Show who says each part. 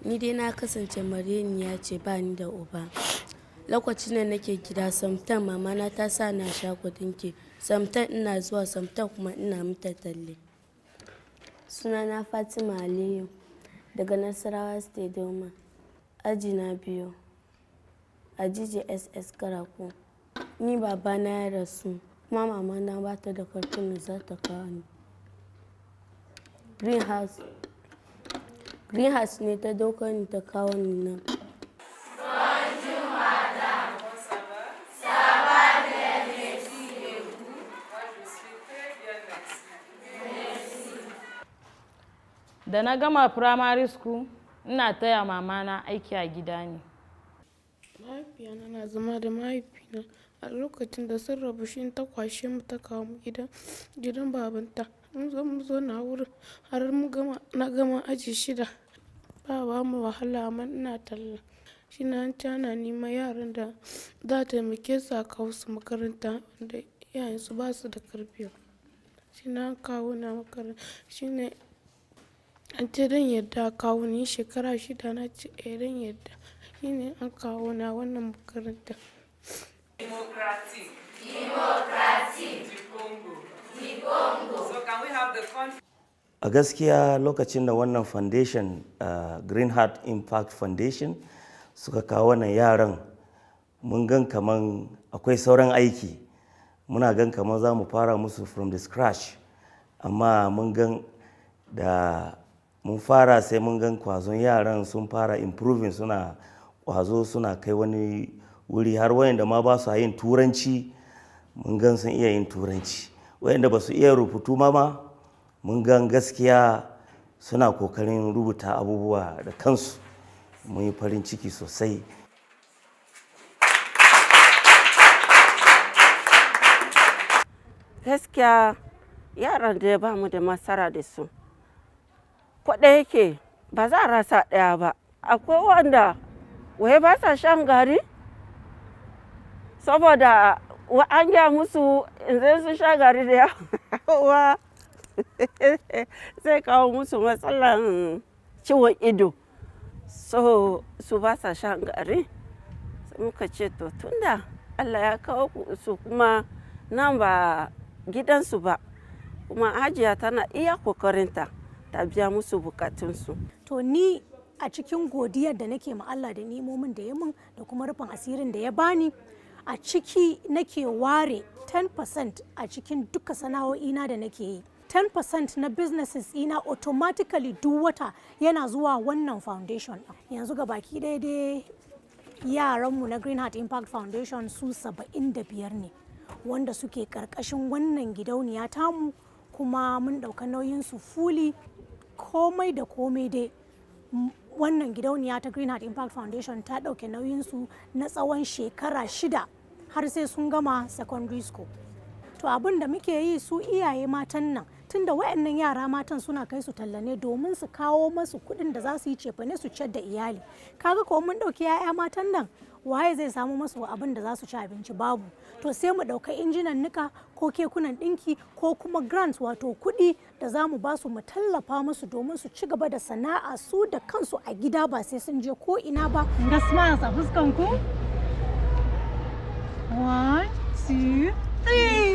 Speaker 1: Ni dai na kasance marainiya ce, ba ni da uba. Lokacin da nake gida, sometime mama na ta sa ni a shago dinki, sometime ina zuwa, sometime kuma ina mata talle. Sunana Fatima Aliyu daga Nasarawa State Doma, aji na biyu a GJSS Karaku. Ni babana ya rasu kuma mama na ba ta da karfin da za ta kawo ni. Greenhouse ne ta dauko ni ta kawo ni nan.
Speaker 2: Bonjour madame. Ça va bien, merci. Et vous?
Speaker 3: Moi, je suis très bien, merci.
Speaker 4: Da na gama primary school, ina taya mamana aiki a gida ne.
Speaker 5: Mahaifiyana na zama da mahaifina a lokacin da sun rabu, shi ta kwashe mu ta kawo mu gidan babanta. Mun zo mu zauna wurin har mu gama, na gama aji shida. Ba ba mu wahala, amma ina talla. Shi na an ce ana neman yaran da za a taimake su a kawo su makaranta wanda iyayensu ba su da karfi. Shi na kawo na makaranta. Shi ne an ce dan yadda a kawo ni shekara 6, na ce eh dan yadda. Shi ne an kawo na wannan makaranta.
Speaker 3: Démocratique. Démocratique. Du Congo. Du Congo. So can we have the confidence?
Speaker 6: A gaskiya, lokacin da wannan foundation, Green Heart Impact Foundation, suka kawo wannan yaran, mun gan kaman akwai sauran aiki. Muna gan kaman za mu fara musu from the scratch, amma mun gan da mun fara, sai mun gan kwazon yaran sun fara improving, suna kwazo, suna kai wani wuri, har wayanda ma ba su yin Turanci mun gan sun iya yin Turanci, wayanda ba su iya rubutu ma mun gan gaskiya suna kokarin rubuta abubuwa da kansu. Mun yi farin ciki sosai.
Speaker 7: Gaskiya yaran da ba mu da masara da su. Ko da yake ba za a rasa ɗaya ba. Akwai wanda wai ba sa shan gari saboda an gaya musu in sun sha gari da yawa zai kawo musu matsalan ciwon ido. So su ba sa shan gari. Sai muka ce to, tunda Allah ya kawo su kuma nan ba gidansu ba, kuma Hajiya tana iya kokarinta ta biya musu bukatunsu.
Speaker 8: To, ni a cikin godiyar da nake ma Allah da ni'imomin da ya mun da kuma rufin asirin da ya bani, a ciki nake ware 10% a cikin duka sana'o'ina da nake yi. 10% na businesses ina automatically duk wata yana zuwa wannan foundation ɗin. Yanzu ga baki ɗaya dai, yaranmu na Green Heart Impact Foundation su 75 ne wanda suke karkashin wannan gidauniya tamu, kuma mun ɗauka nauyin su fully, komai da komai dai. Wannan gidauniya ta Green Heart Impact Foundation ta ɗauke nauyin su na tsawon shekara 6 har sai sun gama secondary school. To, abin da muke yi, su iyaye matan nan, tunda wayannan yara matan suna kai su talla ne domin su kawo masu kuɗin da za su yi cefane su ciyar da iyali. Kaga ko mun ɗauki 'ya'ya matan nan, waye zai samu masu abin da za su ci abinci? Babu. To, sai mu ɗauka injinan nika ko kekunan ɗinki ko kuma grants, wato kuɗi da za mu ba su, mu tallafa musu domin su ci gaba da sana'a su da kansu a gida, ba sai sun je ko ina ba.
Speaker 9: Ga smiles a fuskan ku. One, two, three.